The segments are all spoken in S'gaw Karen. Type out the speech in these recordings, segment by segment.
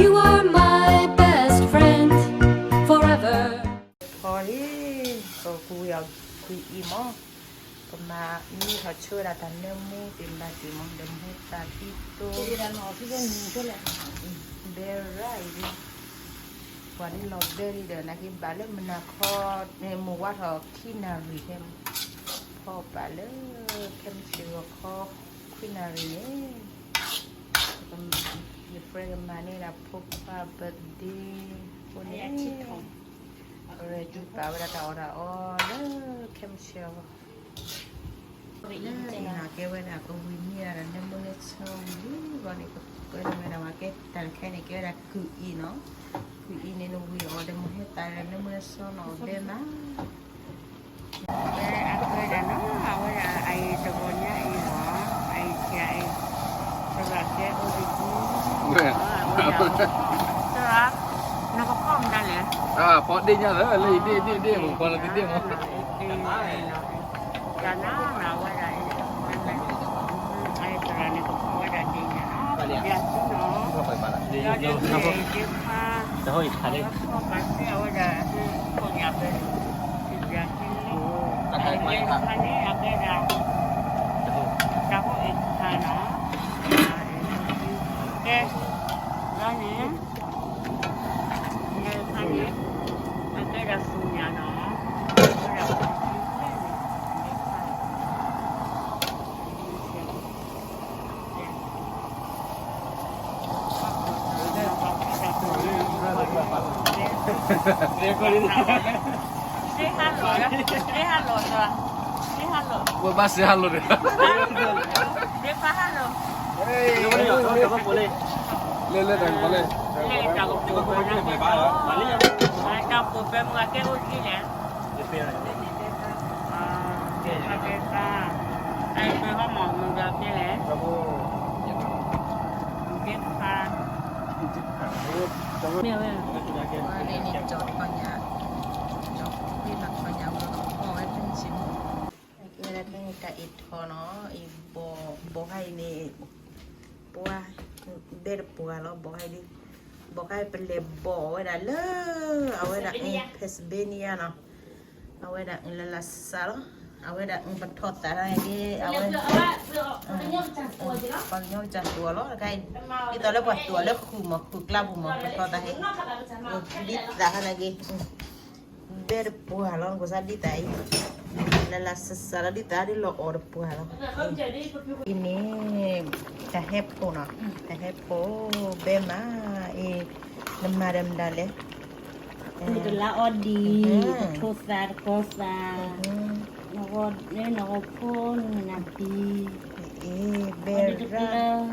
You are my best friend forever. ထီၣ်လံ, ပကဝံၤအီၤကွံာ်အံၤမး, ပမၤမံထီၣ်ဆၢဝဲဒၣ်တၢ်နၢမူသ့ၣ်ဘၣ်တ့ၢ်မး, ဒီးမူသးဖံတိ, ဘဲရၣ်အံၤ, ပှၤဒ်လီၤဘဲလံဒီး နာ်က့ဘၣ်လၢမုၢ်နၤခီန့ၣ် မုၢ်ဝါထီၣ်ခံနၣ်ရံၣ်ခဲ, ဖီပာ်လၢ ခဲမုၢ်ဆ့ၣ်ဂီၤခီ ခွံနၣ်ရံၣ်န့ၣ် ယfriendကမၤန့ၢ်ဒၣ်ဖိခွါ birthday အဃိန့ၣ် ready ပာ်ဝဲဒၣ်တၢ်အီၣ်တၢ်အီလၢ ခဲမုၢ်ဆ့ၣ်အဂီၢ်, လၢအံၤန့ၣ်ကဲဝဲဒၣ် ကဝံၤမံဒၣ်ဒီး နၢမူနၢဆၢဝံၤလံဂီၢ်န့ၣ် ကကွဲးလီၤဝဲဒၣ်ဝဲကဲ တၢ်တခါန့ၣ် ကဲဝဲဒၣ်ကုၢ်အံၤနီၤ, ကုၢ်အံၤန့ၣ် နဝံၤအီၤဒီး မ့ၢ်ဟဲသးဒီး နၢမူနၢဆၢနီၤဘဲမး အဝဲဒၣ်နီၤ အဝဲဒၣ်အအံၤတဂီၤညါအံၤလီၤ, အအံၤဆံးအံၤ, သရၣ်ကဲအိၣ်တက့ၢ်, အဝဲဒၣ်, သရၣ်, နကဖီမတၤလဲၣ်, ဖီဒ့ၣ်ညါလၢ လၢအံၤဒ့ၣ်ဒ့ၣ်ဒ့ၣ်မ့ၢ်ဖီလီၤတ့ၢ်ဒ့ၣ်မ့ၢ်, တၢ်နၤနၤဝဲဒၣ်အံၤ, အံၤသရၣ်န့ၣ် ကဖီဝဲဒၣ်ဒ့ၣ်ညါနီၤ, ယၤသူနီၤ, ယၤသူန့ၣ် ဒ့ၣ်ဖါ, အဝဲဖီပာ်စ့အဝဲဒၣ် ခိၣ်ညါဖဲ စံးဘျါက့ၤလီၤ, အကဲတခါန့ၣ် အကဲဒၣ် တၢ်ဟိၣ်အ့ၣ်တခါနီၤ, ကဲ, လီၤန့ၣ်, ကဲတခါန့ၣ်, အကဲဒၣ်သူညါနီၤ, အကဲဒၣ် Say hello, say hello, say hello. ဝဲဘၣ်စ့ဟါလိၤဒီး, ဒ့ၣ်ဖါဟါလိၤ, လဲၤလဲၤတၢ်ကပိာ်, တၢ်ကပိာ်ဖဲမုၢ်ဂၤကဲအိၣ်ဒ်လဲၣ်, ဒ့ၣ်ဖါ, အဝဲဟီမီၢ်မုၢ်ဂၤကဲလဲၣ်, ဒ့ၣ်ဖါ, မ့ၢ်ဝဲ, န့ၣ်န့ၣ် ကၠီၤထီၣ်ညါ, ကၠီၤဖံးလီၤထီၣ်ညါဝဲဒီး အီၣ်ဝဲဖဲန့ၣ်စ့ၢ်မး, အကဲဒၣ်ဖဲန့ၣ်တၢ်အ့ၣ်ထီၣ်နီၤ, အံၤဘီၣ်, ဘီၣ်ခါအံၤန့ၣ်, ပှၤ, ဘဲတပှၢ်လီၤ, ဘီၣ်ခါအံၤဒ်, ဘီၣ်ခါအံၤပလဲၤဘီၣ်ဝဲဒၣ်လၢ, အဝဲဒၣ် Pennsylvania နီၤ, အဝဲဒၣ်လၢလၢစးစးလီၤ, အဝဲဒၣ်ပထီၣ်သးတၢ်က့ၤ, အဝဲ ပှၤကညီကစၢ်သူအီၤလီၤ, တခါအံၤ, ဒ်သိးလၢပှၤသူအီၤလၢဃုာ်မး, ဃုာ်ကျါပူၤမး, ပထီၣ်သးဟဲ, ဒ်သးဟဲနာ်က့ၤ, ဘဲတပှၢ်လီၤ, နကစၢ်ဒ်သးအံၤ, လၢလၢစးစးလီၤ, ဒ်သးဒ်လီၤအီၣ်တပှၢ်လီၤ, အံၤန့ၣ်, တၢ်ဟဲဖိနီၤ, တၢ်ဟဲဖိ, ဘဲမး, အံၤ, နမၤဒီးမတၤလဲၣ် နတလါအီၣ်ဒံး, တထိသးတကီသး, နဂီၤဖိနနၢ်ဘံ, ဘဲရၣ်,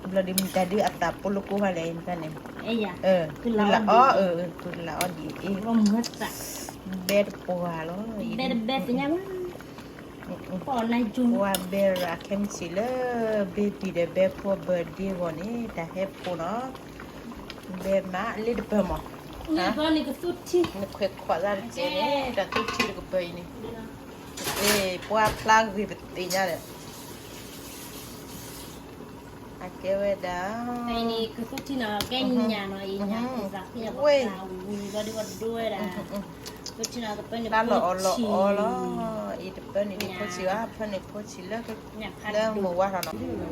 ဘျီဒ်မတၤဒုးအသးပိလိာ်ကိးဖဲလဲၣ်န့ၣ်, ကုၢ်လါအီၣ်, ကုၢ်လါအီၣ်ဒံး, ဘဲတပှၢ်လီၤ, ဘဲတဘဲသ့ၣ်ညါ, ပှၤဘဲရၣ်ခဲမုၢ်ဆ့ၣ်လၢ baby ဒီး ဘဲဖိ birthday ဂီၢ်န့ၣ် တၢ်ဟဲဖိနီၤ, ဘဲမးလၢတပၢၢ်မး, နခွဲးခွးသးတကဲန့ၣ် တၢ်သူထံတကပၢၢ်အံၤန့ၣ်, ပှၤဖျါဂ့ၤပသ့ၣ်ညါဒီး အကဲဝဲဒၣ်, ကဲညါနီၤ, ဝဲ, ဖျါလီၤအီၤလီၤအီၤလီၤ, အံၤတပၢၢ်န့ၣ်ဒ်ဖိဆံးဘၣ်, ဖၢန့ၣ်ဖိဆံးလၢ, လၢမုၢ်ဝါထီၣ်နီ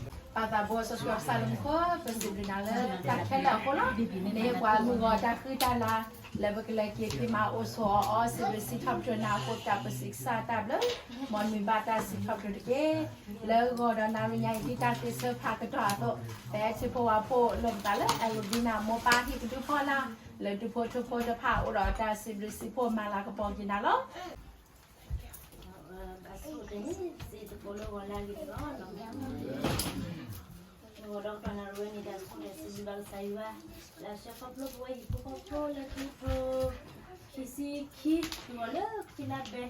ၤ ပၢ်သးဘိစီဆှံအကစၢ်လၢမူခိၣ်, ပစံးဘျုးနၤလၢတၢ်ခဲလၢာ်အဃိလီၤ. နဟ့ၣ်ပှၤမုၢ်ဂီၤတၢ်ဃံတၢ်လၤ, လၢပကလဲၤက့ၤဖံးမၤအိၣ်ဆိးအီၤ, စံးဘျုးစံးထီၣ်ပတြၢၤနၤအဃိ တၢ်ပစံးကစၢ်တၢ်ဘျုး, မ်နမံၤဘၣ်တၢ်စံးထီၣ်ပတြၢၤတက့ၢ်. လၢဂီၤဒီးနၤရံညါအံၤ ဒ်တၢ်သ့စၢဖးကတီၢ်အသိး, ဖဲထံဖိဝဲဖိလိာ်ပသးလၢ အဲၣ်လီၤဘံနၤမိၢ်ပၢ်ဟံၣ်ကဒုဖီလာ်, လၢဒူၣ်ဖိထၢဖိတဖၣ်အိၣ်ဒီးတၢ်စံးဘျုးစံးဖှိၣ်မၤလၤကပီၤက့ၤနၤလီၤ. ဘၣ်ဆိၣ်ဂ့ၤန့ၣ် စံးတကိးလၢဂီၤလၢအဂ့ၤလီၤ. ဂီၤဒီးကတီၢ်နၣ်ရံၣ်ဝဲန့ၣ် တၢ်ဆိၣ်ဂ့ၤစံးဘျုးဘၣ်ကစၢ်ယွၤ, လၢဆှၢခီဖျိပဝဲဟံၣ်ဖိဃီဖိလၢခံထိခံဆံခံ, ဂီၤလၢခံလါဘဲ,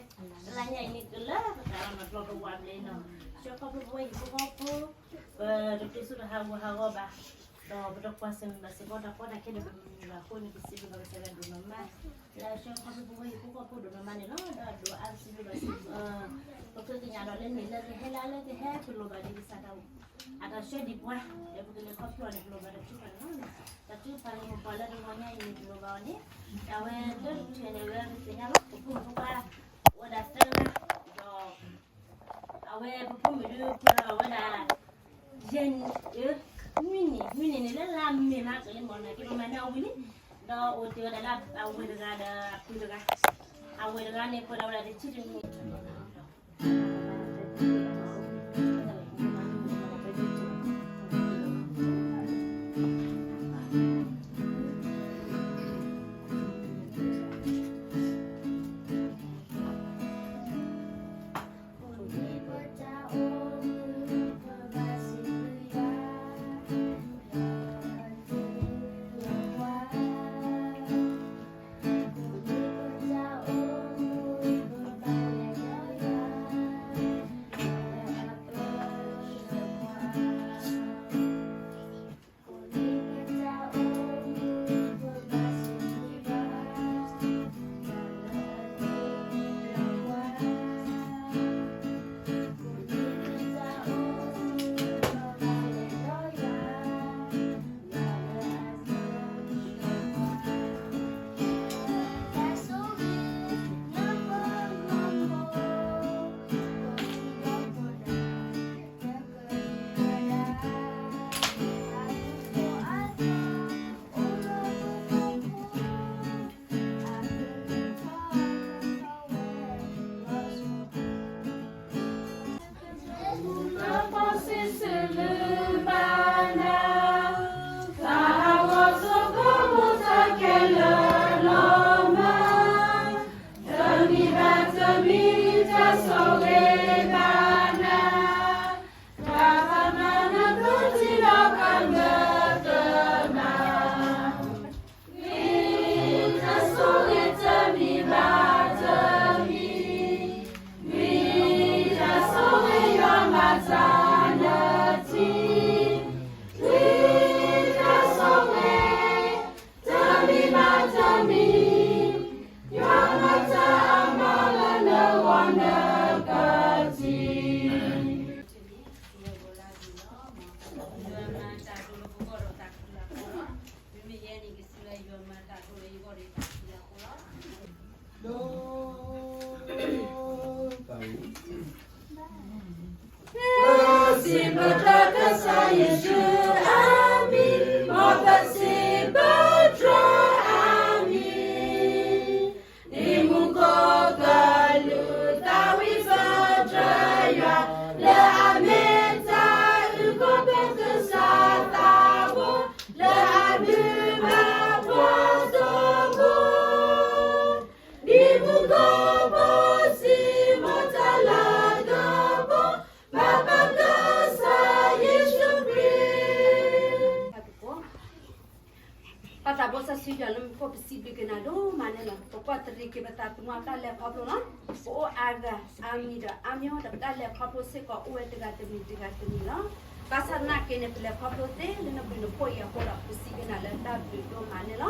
လါညါအံၤန့ၣ်ကလၢကတၢၢ်လီၤနီၤ ကျီၢ်ပဝးဘျဲနီၤ, ဆှၢခီဖျိပဝဲဟံၣ်ဖိဃီဖိ, ပတတုၤဆူတၢ်ဟးဂူာ်ဟးဂီၤဘၣ် ဒီးပတကွၢ်ဆၢၣ်မဲာ်ဘၣ်စ့ၢ်ကီးတၢ်ကီတၢ်ခဲဒီးပမုၢ်ဘၣ်အဃိန့ၣ် ပစံးဘျုးဘၣ်ကစၢ်ယွၤဒိၣ်မးမး, လၢအဆှၢခီဖျိပဝဲဟံၣ်ဖိဃီဖိဒိၣ်မးမးန့ၣ်လီၤ. ဒီးဒိၣ်အါပစံးဘျုးဘၣ်စ့ၢ်ကီး ပဃ့ကညးဒီးလၢန့ၣ်လၢကဟဲလၢလၢကဟဲပလိၣ်ဘၣ်ဒ်ကစၢ်တၢ် အတၢ်ဆှၢဒံးပှၤ လၢပကလဲၤခီဖျိအီၤန့ၣ် ပလိၣ်ဘၣ်တၢ်ထုကဖၣ်န့ၣ်လီၤ. တၢ်ထုကဖၣ်န့ၣ်မ့ၢ်ပှၤလၢတဂီၤညါအံၤန့ၣ် ပလိၣ်ဘၣ်အီၤန့ၣ် အဝဲလၢတချုးန့ၣ် အဝဲပသ့ၣ်ညါလီၤ ပဖိမုၣ်ဖိခွါ အိၣ်ဝဲဒၣ်သၢဂၤ ဒီး အဝဲပဖိမုၣ်ဒုးဖိဒီးအဝဲဒၣ် ယဲၢ်နံၣ် မုၢ်နံၤ မုၢ်နံၤန့ၣ်လၢလါမ့ၤမးကလံမီၢ်န့ၣ် က့ၤပမၤန့ၢ်အဝံၤလံ, ဒီးအိၣ်တ့ၢ်ဝဲဒၣ်လၢအဝဲၢ်တဂၤဒီးအပုၢ်တဂၤ, အဝဲၢ်တဂၤန့ၣ် ပှဲၤဒီးဝဲဒၣ်တဆံတနံၣ် Sibata kasa Yesu, ami, mopasi batra ami. Imuko kalu tawi sadraya, le ameta uko pekesa tabo, le adu apotobo. Di mugo bosi motala gabo, Baba kasa Yesu Kri. Pata bosa suya lum ko pesi bigena do manela. Pokwa teri ke bata tumwa tale koplo la. Po aga ami da amio da tale koplo se ko uwe tega temi tega temi la. Basa na kene pele koplo te, lena bino poya kola pesi bina le ta bino manela.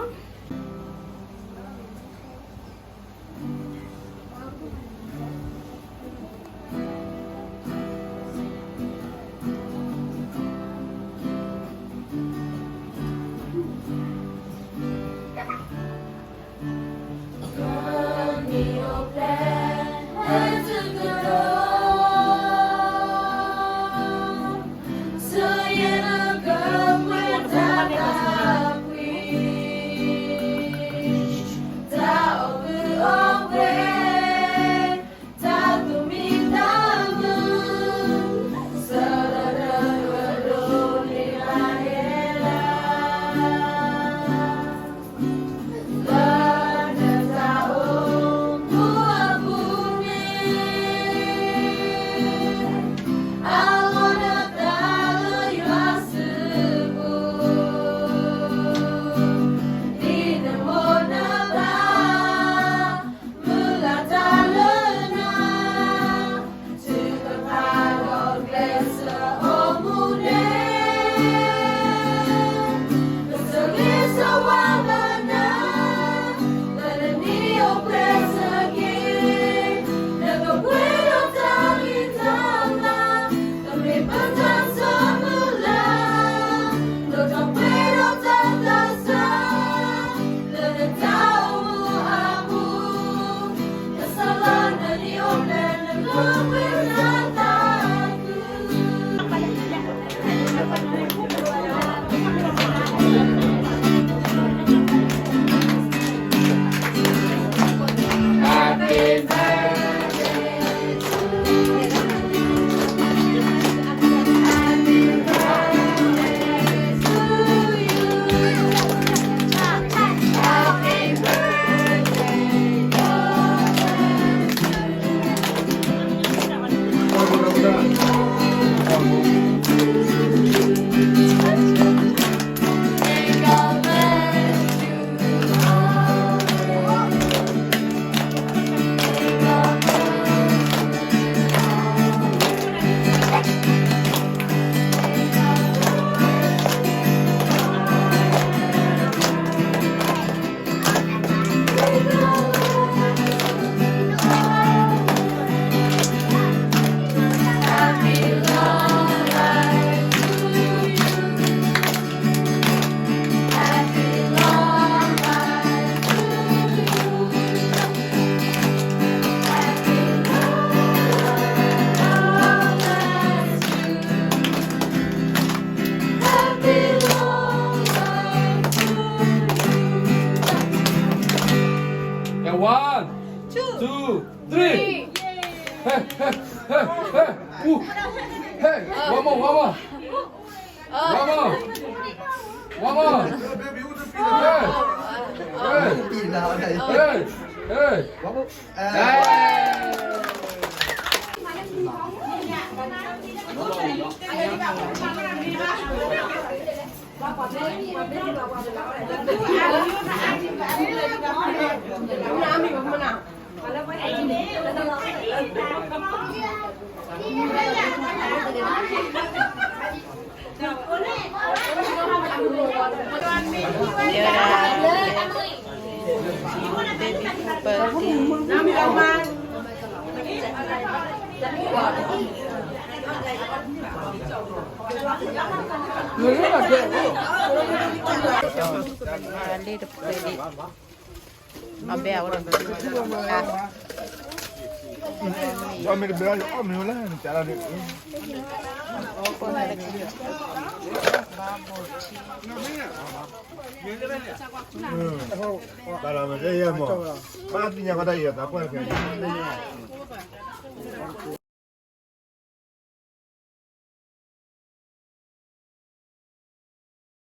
One, two, three. Hey, hey, hey, hey. Ooh. Hey, one more, one more. One more. One more. Hey. Hey. Hey. Hey. Hey.